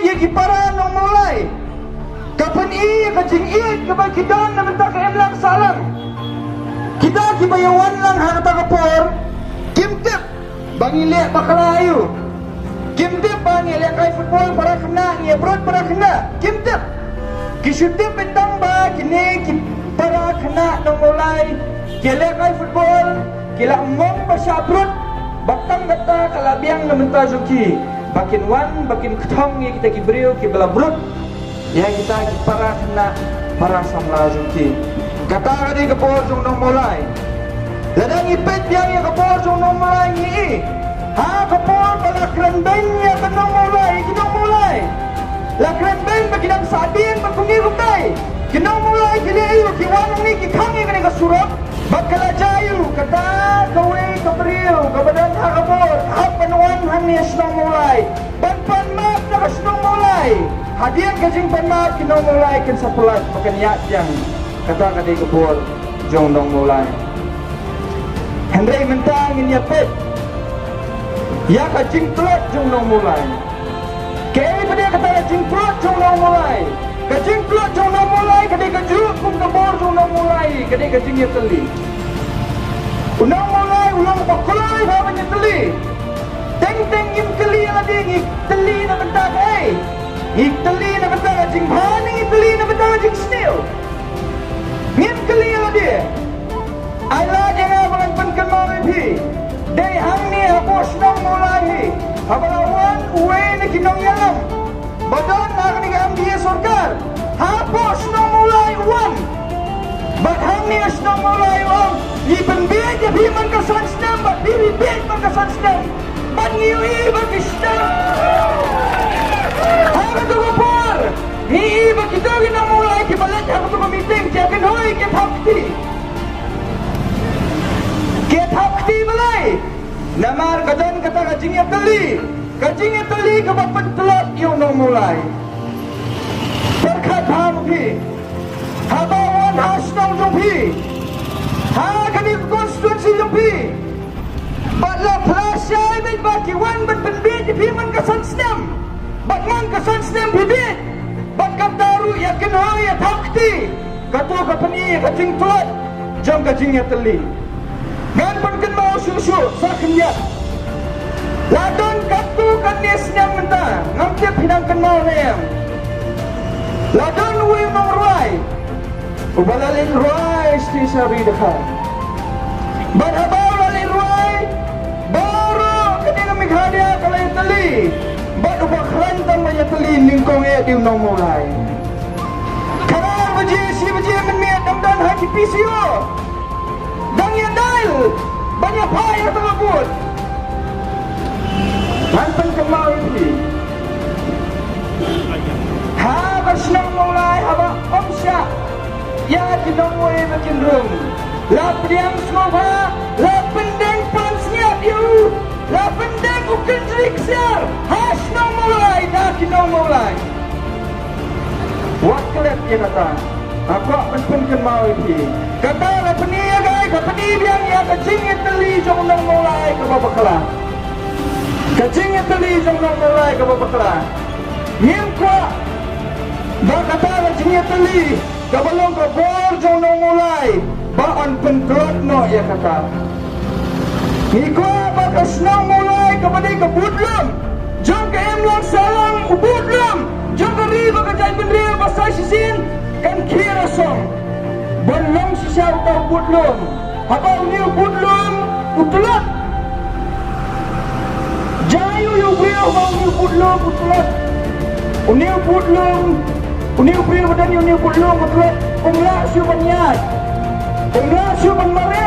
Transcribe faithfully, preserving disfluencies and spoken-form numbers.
Ki para nong Mawlai, ka pyni ka jingïeit kaba ki don na bynta ka imlang sahlang. Kita kiba ïa wan lang ha kata ka por, kim tip ba ngi leh bakla aïu. Kim tip ba ngi lehkai football para khynnah, ngi brut para khynnah. Kim tip. Ki shu tip tang ba kine ki para khynnah nong Mawlai ki lehkai football, ki la mong ba shah brut, ba tang kata ka la biang na bynta jong ki ba kin wan, ba kin kthong ïa kita ki briew kiba la brut ïa kita ki para khynnah, para samla jong ki. Kata ka dei ka bor jong nong Mawlai. Lada ngi peit biang ïa ka bor jong nong Mawlai ngi i ha ka por ba la kren beiñ ïa ka nong Mawlai, ki nong Mawlai. La kren beiñ ba ki dang sahdien ba kumne kumtai. Ki nong Mawlai ki leh aïu, ki wan hangne ki khang ïa kane ka surok. Bad ka la jia aïu, kata kawei ka briew kaba don ha ka bor ka hap ban wan hangne shnong Mawlai ban pan map na ka shnong Mawlai. Hadien ka jingpan map ki nong Mawlai kin sa pynlait ba kan ïaid biang. Kata ka dei ka bor jong nong Mawlai. Hynrei mynta ngin ïa peit ïa ka jingtlot jong nong Mawlai. Kaei ba dei kata ka jingtlot jong nong Mawlai? Ka jingtlot jong nong Mawlai ka dei kajuh kum ka bor jong nong Mawlai, ka dei ka jingïatylli. U nong Mawlai u long ba kloi ba ban ïatylli. Teng teng ngim kylli ïa lade, ngi tylli na bynta kaei? Ngi tylli na bynta ka jingbha ne ngi tylli na bynta ka jingsniew? Ngim kylli ïa lade. Ai lad ïa nga ba ngan pynkynmaw ïa phi. Dei hangne hapoh shnong Mawlai hi, haba la wan uwei na ki nongïalam ba don ha kane ka M D A sorkar, hapoh shnong Mawlai u wan. Bad hangne ha shnong Mawlai u ong, ngi pynbieit ïa phi man ka san snem, bad phi phi bieit man ka san snem. Bad ngi ïohi ba ki shnong ha kato ka por, ngi ïohi ba kito ki nong Mawlai kiba leit ha kato ka meeting ki ïakynhoi, ki thap kti. Ki thap kti balei? Namar ka don kata ka jingïatylli, ka jingïatylli kaba pyntlot ïa u nong Mawlai. Pyrkhat bha ma phi, haba wan ha shnong jong phi, ha kane ka constituency jong phi, bad la phla shai beit ba ki wan ban pynbieit ïa phi man ka san snem. Bad man ka san snem phi bieit. Bad kata ruh ïakynhoi, ïathap kti. Kato ka pyni ka jingtlot jong ka jingïatylli. Ngan pynkynmaw shuh shuh sa khyndiat. La don katto katne snem mynta, ngam tip phi dang kynmaw ne em. La don uwei u nongrwai uba la leit rwai sha ri Dkhar. Bad haba u la leit rwai, baroh kane ka Meghalaya ka la ïatylli. Bad uba khlaiñ tang ban ïatylli nyngkong eh dei u nong Mawlai. Khatar baje, shi baje mynmiet dang don ha ki P C O. Dang ïa dial ban ïa phah ïa ka vote. Ngan pynkynmaw ïa phi. Ha ka shnong Mawlai haba ym shah ïa ki nongwei ba kin rung, la pdiang sngewbha, la pyndeng pansngiat ïa u, la pyndeng u kynjri ksiar ha shnong Mawlai da ki nong Mawlai. Wat klet ïa kata. Nga kwah ban pynkynmaw ïa phi. Kata la pyni ïa ka, ka pyni biang ïa ka jingïatylli jong u nong Mawlai kaba bakla. Ka jingïatylli jong u nong Mawlai kaba bakla. Ngim kwah ba kata ka jingïatylli kaba long ka bor jong u nong Mawlai ba yn pyntlot noh ïa kata. Ngi kwah ba ka shnong Mawlai kaba dei ka budlum jong ka imlang sahlang, u budlum jong ka ri bad ka jaitbynriew ba sa shisien kan khie rasong. Ban long shisha uta u budlum. Haba une u budlum u tlot, jia aïu ïa u briew haba une u budlum u tlot? Une u budlum, une u briew ba don ïa une u budlum u tlot, um lah shuh ban ïaid, um lah shuh ban mareh.